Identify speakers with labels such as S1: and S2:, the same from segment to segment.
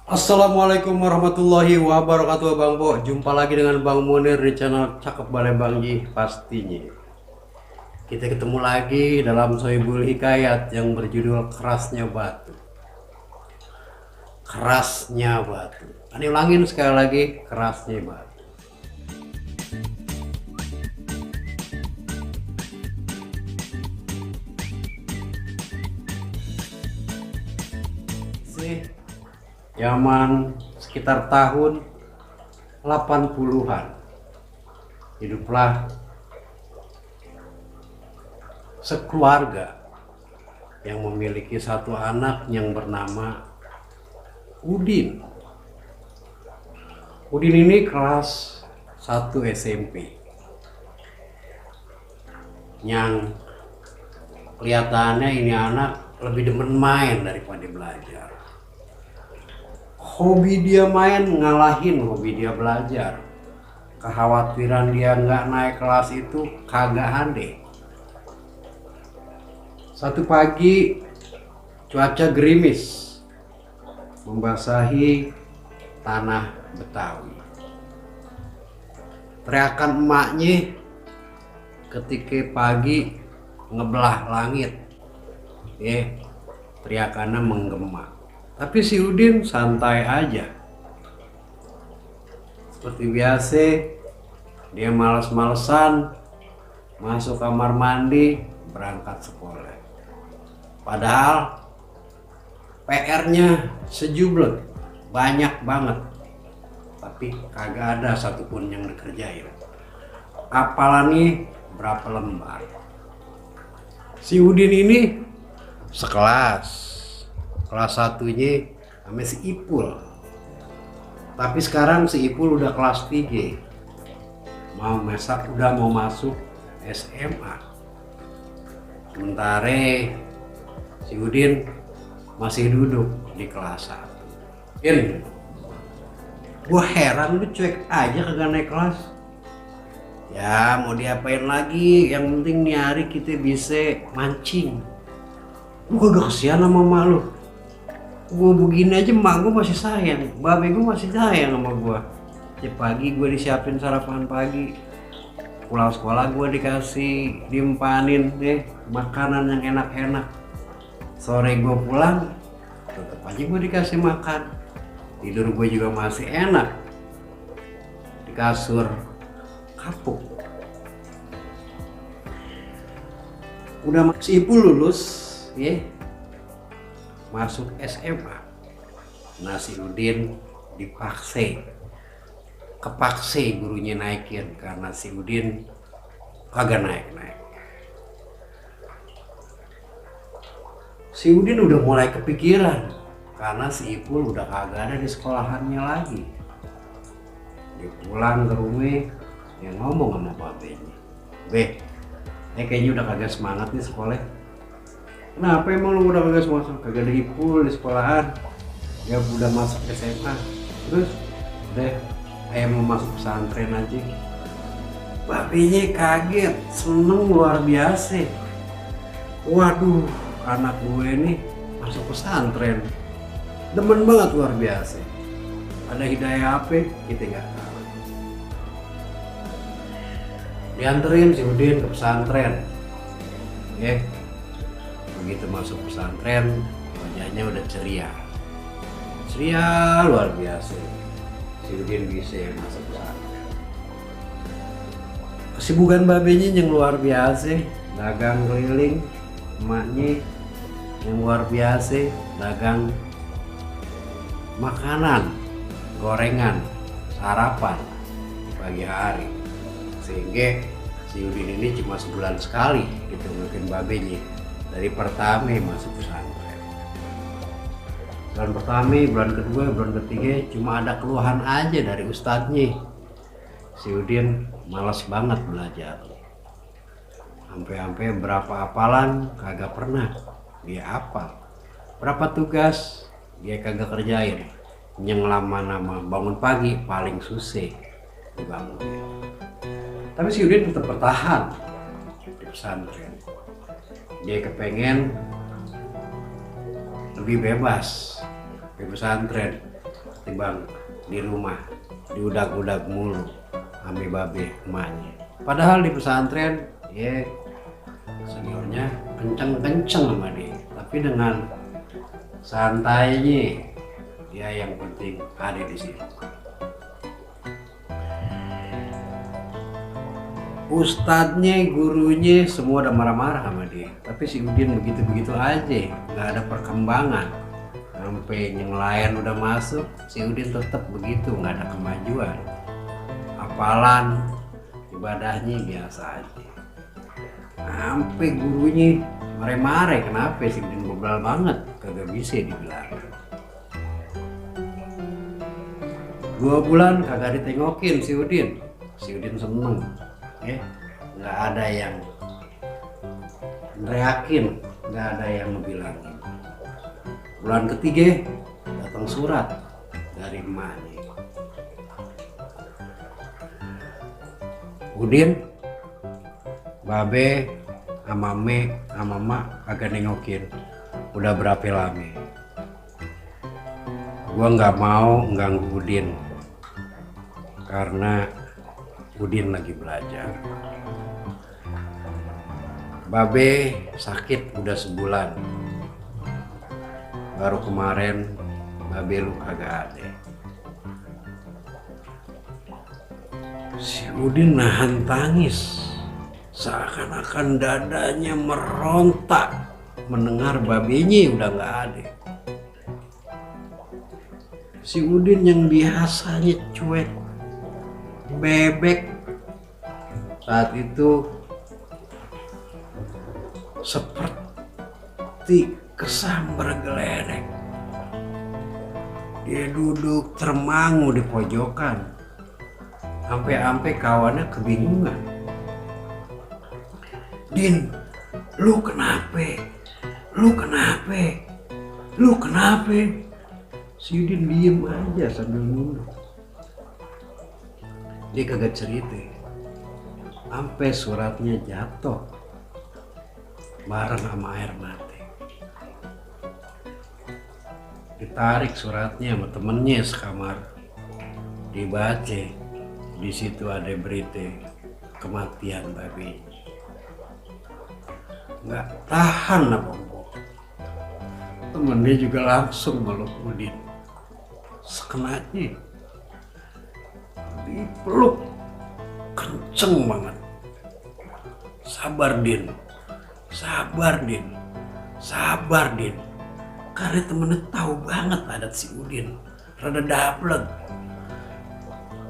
S1: Assalamualaikum warahmatullahi wabarakatuh Bang Bo. Jumpa lagi dengan Bang Munir di channel Cakep Balembang Ji pastinya. Kita ketemu lagi dalam Sohibul Hikayat yang berjudul Kerasnya Batu. Kerasnya batu. Ini ulangin sekali lagi, kerasnya batu. Zaman sekitar tahun 80-an hiduplah sekeluarga yang memiliki satu anak yang bernama Udin. Udin ini kelas 1 SMP yang kelihatannya ini anak lebih demen main daripada belajar. Hobi dia main ngalahin hobi dia belajar. Kekhawatiran dia nggak naik kelas itu kagak ada. Satu pagi cuaca gerimis membasahi tanah Betawi. Teriakan emaknya ketika pagi ngebelah langit. Teriakannya menggema. Tapi si Udin santai aja. Seperti biasa, dia males-malesan masuk kamar mandi berangkat sekolah. Padahal PR-nya sejumlah, banyak banget. Tapi kagak ada satupun yang dikerjain. Hafalannya berapa lembar. Si Udin ini sekelas. Kelas satunya sama si Ipul. Tapi sekarang si Ipul udah kelas 3. Udah mau masuk SMA. Sementara si Udin masih duduk di kelas 1. Gua heran lu cuek aja kagak naik kelas. Ya mau diapain lagi, yang penting nih hari kita bisa mancing. Lu kagak kesian sama emak lu. Gue begini aja emak gue masih sayang, babe gue masih sayang sama gue. Tiap pagi gue disiapin sarapan pagi, pulang sekolah gue dikasih diempanin makanan yang enak-enak. Sore gue pulang tetap aja gue dikasih makan. Tidur gue juga masih enak di kasur kapuk. Udah masih Ipul lulus masuk SMA. Nasi Udin kepaksa gurunya naikin karena si Udin kagak naik. Si Udin udah mulai kepikiran karena si Ipul udah kagak ada di sekolahannya lagi. Dia pulang ke rumah, dia ngomong sama babenya, kayaknya udah kagak semangat nih sekolah. Kenapa emang lu udah kagak masuk? Kagak ada Ipul di sekolahan. Ya udah masuk SMA. Terus udah mau masuk pesantren aja. Babenya kaget, seneng luar biasa. Waduh, anak gue ini masuk pesantren. Demen banget luar biasa. Ada hidayah apa? Kita nggak tahu. Dianterin si Udin ke pesantren. Begitu masuk pesantren, wajahnya udah ceria luar biasa. Si Udin bisa masuk pesantren. Kesibukan babenya yang luar biasa, dagang keliling. Emaknya yang luar biasa, dagang makanan, gorengan, sarapan pagi hari. Sehingga si Udin ini cuma sebulan sekali ditemukan babenya. Dari pertama masuk pesantren. Bulan pertama, bulan kedua, bulan ketiga cuma ada keluhan aja dari ustadznya. Si Udin malas banget belajar. Sampai berapa hafalan kagak pernah dia hafal. Berapa tugas dia kagak kerjain. Yang lama-lama bangun pagi paling susah dibangun. Tapi si Udin tetap bertahan di pesantren. Dia kepengen lebih bebas di pesantren, ketimbang di rumah diudag-udag mulu ame babe emaknya. Padahal di pesantren ya seniornya kenceng-kenceng sama dia, tapi dengan santainya dia yang penting ada di situ. Ustadznya, gurunya semua udah marah-marah sama dia, tapi si Udin begitu-begitu aja, nggak ada perkembangan. Sampai yang lain udah masuk, si Udin tetap begitu, nggak ada kemajuan. Hafalan, ibadahnya biasa aja. Sampai gurunya mare-mare, kenapa si Udin bebal banget, kagak bisa dibilang. 2 bulan kagak ditengokin si Udin seneng, ya nggak ada yang neriakin, nggak ada yang ngebilangin. Bulan ketiga datang surat dari emaknya, Udin, babe sama me sama mak kagak nengokin udah berapa lama. Gua nggak mau ganggu Udin karena Udin lagi belajar. Babe sakit udah sebulan, baru kemarin babe lu kagak ada. Si Udin nahan tangis, seakan-akan dadanya merontak mendengar babenya udah gak ada. Si Udin yang biasanya cuek, bebek, saat itu seperti kesambar geledek. Dia duduk termangu di pojokan, sampai kawannya kebingungan. Din, lu kenapa? Si Udin diem aja sambil nunduk. Dia kagak cerita, sampai suratnya jatuh bareng sama air mata. Ditarik suratnya sama temennya sekamar, dibaca, di situ ada berita kematian babe. Nggak tahan apa temennya juga langsung meluk Udin, sekenanya dipeluk kenceng banget. Sabar Din, karena temennya tahu banget adat si Udin, rada dablek,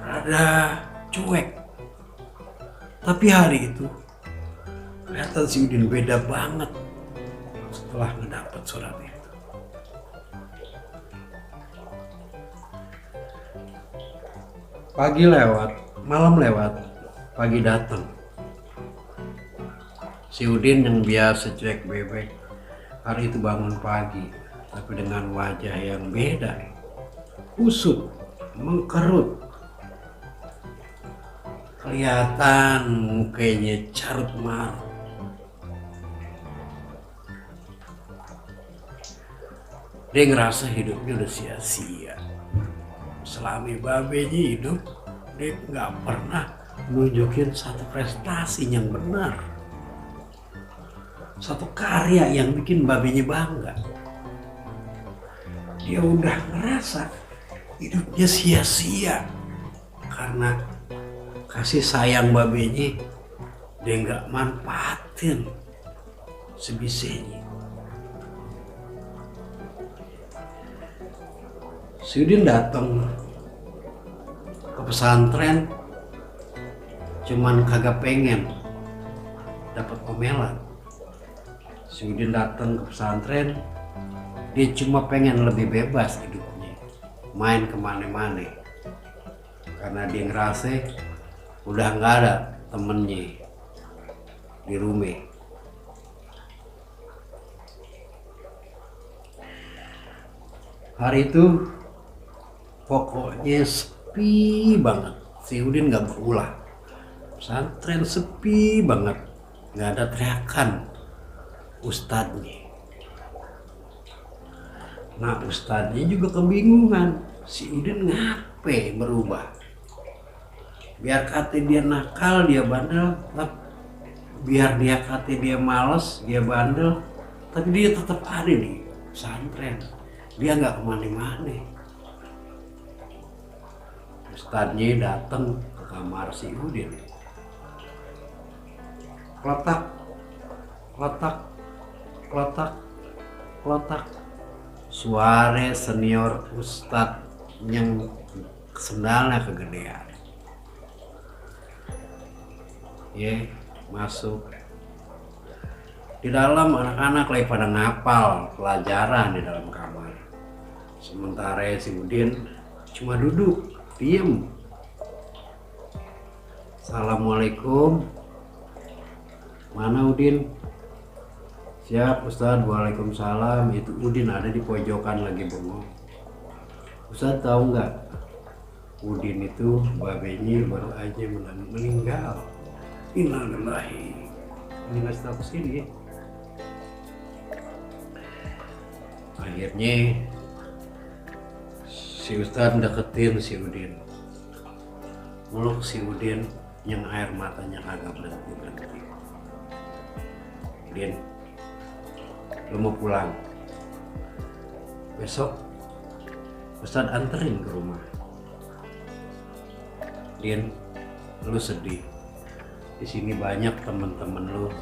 S1: rada cuek. Tapi hari itu kelihatan si Udin beda banget setelah ngedapat surat itu. Pagi lewat, malam lewat, pagi datang. Si Udin yang biasa cuek bebek, hari itu bangun pagi, tapi dengan wajah yang beda, kusut, mengkerut. Kelihatan mukanya carut marut. Dia ngerasa hidupnya udah sia-sia. Selama babenya hidup, dia nggak pernah nunjukin satu prestasi yang benar, satu karya yang bikin babenya bangga. Dia udah ngerasa hidupnya sia-sia karena kasih sayang babenya dia nggak manfaatin sebisanya. Si Udin datang ke pesantren cuman kagak pengen dapat omelan. Si Udin datang ke pesantren, dia cuma pengen lebih bebas hidupnya, main kemana-mana, karena dia ngerasa udah nggak ada temennya di rumah. Hari itu pokoknya sepi banget. Si Udin gak berulah. Pesantren sepi banget, gak ada teriakan ustadznya. Nah ustadznya juga kebingungan, Si Udin ngape berubah? Biar kata dia nakal, dia bandel, biar dia kata dia males, dia bandel, tapi dia tetap ada di pesantren. Dia nggak kemana-mana. Ustadznya datang ke kamar si Udin. Klotak, klotak, klotak, klotak. Suara senior Ustadz yang sendalnya kegedean. Masuk. Di dalam anak-anak lagi pada ngapal pelajaran di dalam kamar. Sementara si Udin cuma duduk, diem. Assalamualaikum. Mana Udin? Siap Ustadz. Waalaikumsalam. Itu Udin ada di pojokan lagi bengong. Ustadz tahu nggak? Udin itu babenya baru aja meninggal. Innalillahi. Ini nggak tahu kesini ya. Akhirnya si Ustadz deketin si Udin. Meluk si Udin yang air matanya kagak berhenti. Udin, lu mau pulang? Besok Ustadz anterin ke rumah. Din, lu sedih. Di sini banyak temen-temen lu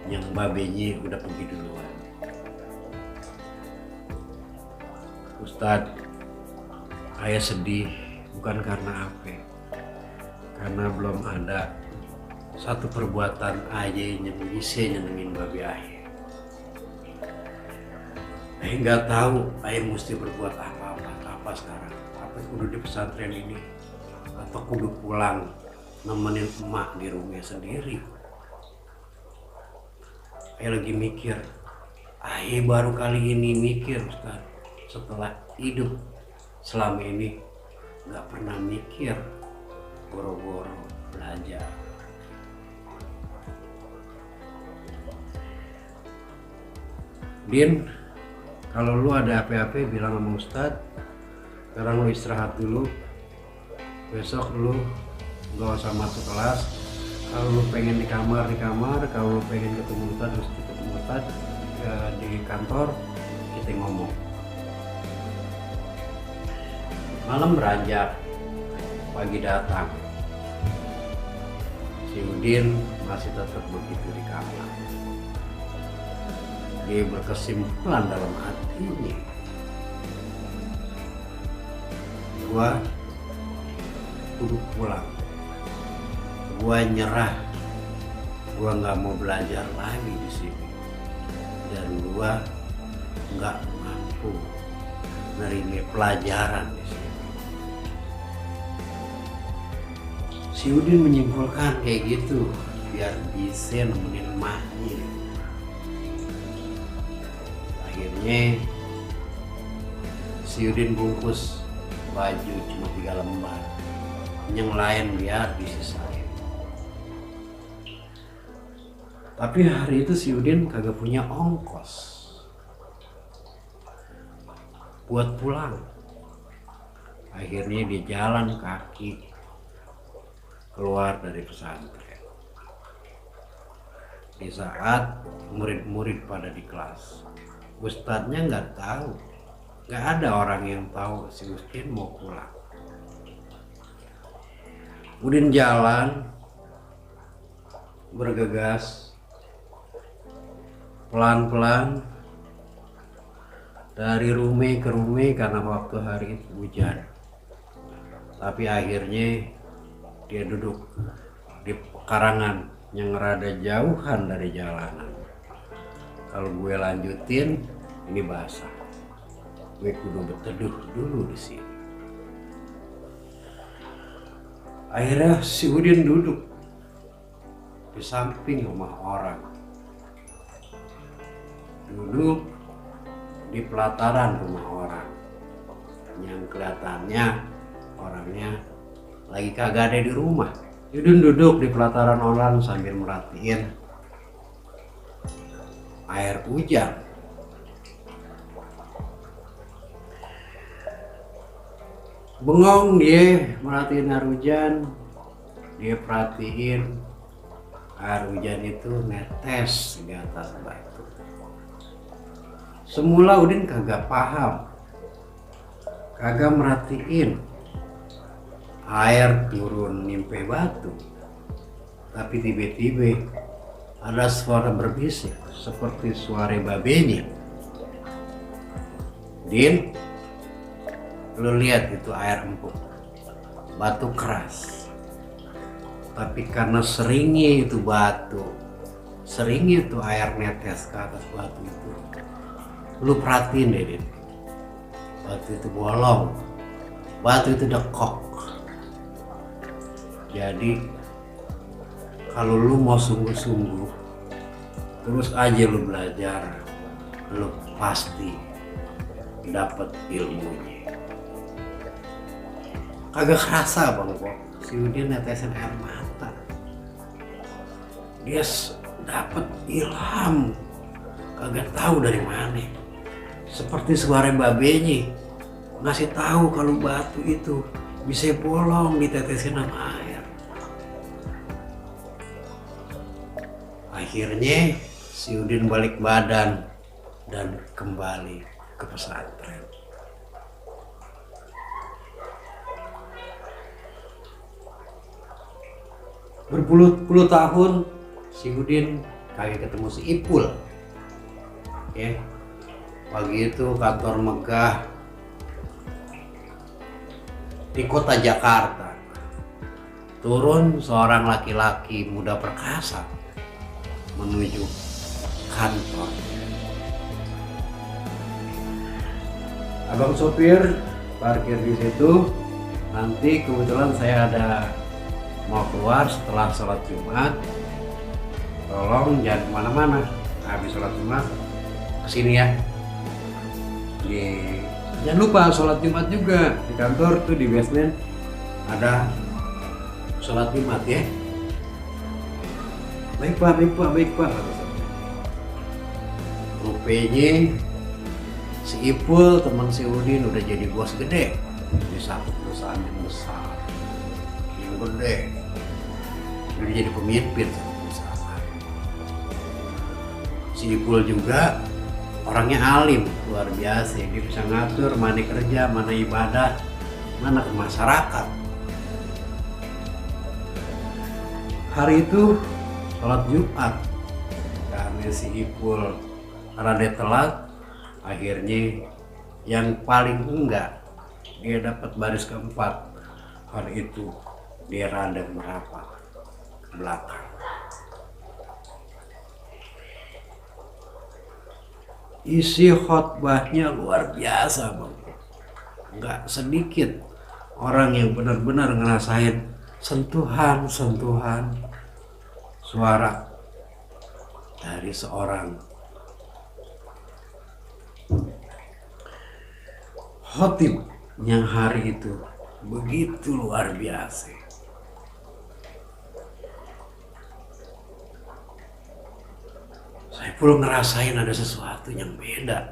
S1: yang babenya udah pergi duluan. Ustadz, ayah sedih bukan karena apa, karena belum ada satu perbuatan ayah yang bisa nyenengin babi ayah. Ayah nggak tahu ayah mesti berbuat apa sekarang. Apa kudu di pesantren ini atau kudu pulang nemenin emak di rumah sendiri. Ayah lagi mikir. Ayah baru kali ini mikir Ustaz. Setelah hidup selama ini nggak pernah mikir boro-boro belajar. Din, kalau lu ada apa-apa bilang sama Ustadz. Sekarang lu istirahat dulu. Besok lu gak usah masuk kelas. Kalau lu pengen di kamar, kalau lu pengen ketemu Ustadz, terus ketemu Ustadz di kantor, kita ngomong. Malam beranjak, pagi datang. Si Udin masih tetap begitu di kamar. Dia berkesimpulan dalam hatinya, gua kudu pulang, gua nyerah, gua nggak mau belajar lagi di sini, dan gua nggak mampu nerima pelajaran di sini. Si Udin menyimpulkan kayak gitu biar bisa nemenin emaknya. Akhirnya si Udin bungkus baju cuma 3 lembar, yang lain biar disisain. Tapi hari itu si Udin kagak punya ongkos buat pulang. Akhirnya dia jalan kaki keluar dari pesantren. Di saat murid-murid pada di kelas, Ustadznya nggak tahu, nggak ada orang yang tahu si Udin mau pulang. Udin jalan bergegas pelan-pelan dari rumah ke rumah karena waktu hari itu hujan. Tapi akhirnya dia duduk di pekarangan yang rada jauhan dari jalanan. Kalau gue lanjutin ini basah, gue kudu berteduh dulu di sini. Akhirnya si Udin duduk di samping rumah orang, duduk di pelataran rumah orang yang kelihatannya orangnya lagi kagak ada di rumah. Udin duduk di pelataran orang sambil merhatiin air hujan. Bengong dia merhatiin air hujan, dia perhatiin air hujan itu netes di atas batu. Semula Udin kagak paham, kagak merhatiin air turun nimpe batu. Tapi tiba-tiba ada suara berbisik seperti suara babenya. Din, lu lihat itu air empuk, batu keras. Tapi karena seringnya itu batu, seringnya itu air netes ke atas batu itu, lu perhatiin deh Din, batu itu bolong, batu itu dekok. Jadi kalau lu mau sungguh-sungguh, terus aja lu belajar, lu pasti dapat ilmunya. Kagak kerasa bang kok si Udin netesin air mata. Dia dapat ilham, kagak tahu dari mana. Seperti suara babenya ngasih tahu kalau batu itu bisa bolong ditetesin sama air. Akhirnya si Udin balik badan dan kembali ke pesantren. Berpuluh-puluh tahun si Udin kagak ketemu si Ipul. Ya, pagi itu kantor megah di kota Jakarta. Turun seorang laki-laki muda perkasa menuju kantor. Abang sopir parkir di situ. Nanti kebetulan saya ada mau keluar setelah sholat Jumat. Tolong jangan kemana-mana. Habis sholat Jumat kesini ya. Jangan lupa sholat Jumat juga di kantor tuh di basement ada sholat Jumat ya. Baik pak. Rupanya si Ipul teman si Udin udah jadi bos gede di satu perusahaan yang besar, yang gede, udah jadi pemimpin satu perusahaan. Si Ipul juga orangnya alim luar biasa, dia bisa ngatur mana kerja, mana ibadah, mana ke masyarakat. Hari itu sholat Jumat, karena si Ipul rada telat, akhirnya yang paling enggak dia dapat baris keempat. Hari itu dia rada merapat ke belakang. Isi khotbahnya luar biasa bang, nggak sedikit orang yang benar-benar ngerasain sentuhan suara dari seorang khotib yang hari itu begitu luar biasa. Saya pun ngerasain ada sesuatu yang beda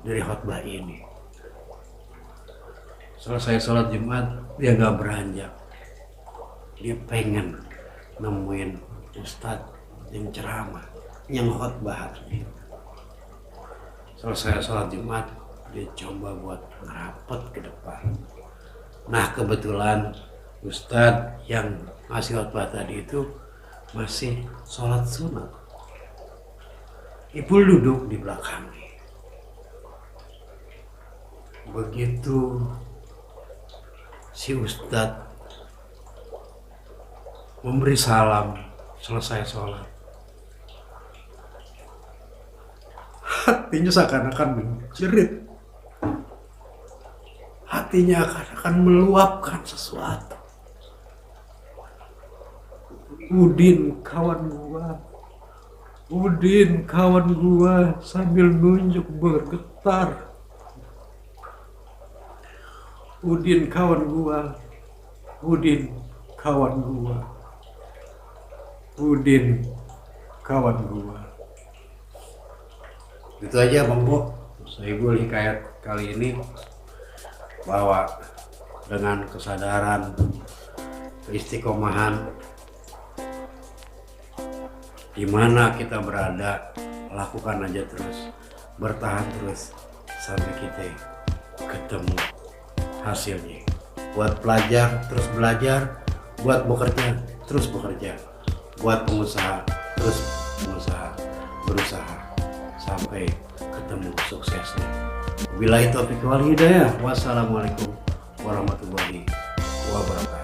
S1: dari khotbah ini. Selesai sholat Jumat dia gak beranjak, dia pengen nemuin ustadz yang ceramah, yang khotbah hari ini. Selesai sholat Jumat dia coba buat ngerapat ke depan. Nah kebetulan ustadz yang ngasih khotbah tadi itu masih sholat sunat. Ipul duduk di belakangnya. Begitu si ustadz memberi salam selesai sholat, hatinya seakan-akan menjerit. Hatinya akan meluapkan sesuatu. Udin kawan gua, Udin kawan gua, sambil nunjuk bergetar. Udin kawan gua, Udin kawan gua, Udin kawan gua. Itu aja Bang Bo, Sohibul Hikayat kali ini, bahwa dengan kesadaran, keistiqomahan, di mana kita berada, lakukan aja terus, bertahan terus sampai kita ketemu hasilnya. Buat pelajar terus belajar, buat bekerja terus bekerja, buat pengusaha terus berusaha sampai ketemu suksesnya. Wabillahi taufiq wal hidayah. Wassalamualaikum warahmatullahi wabarakatuh.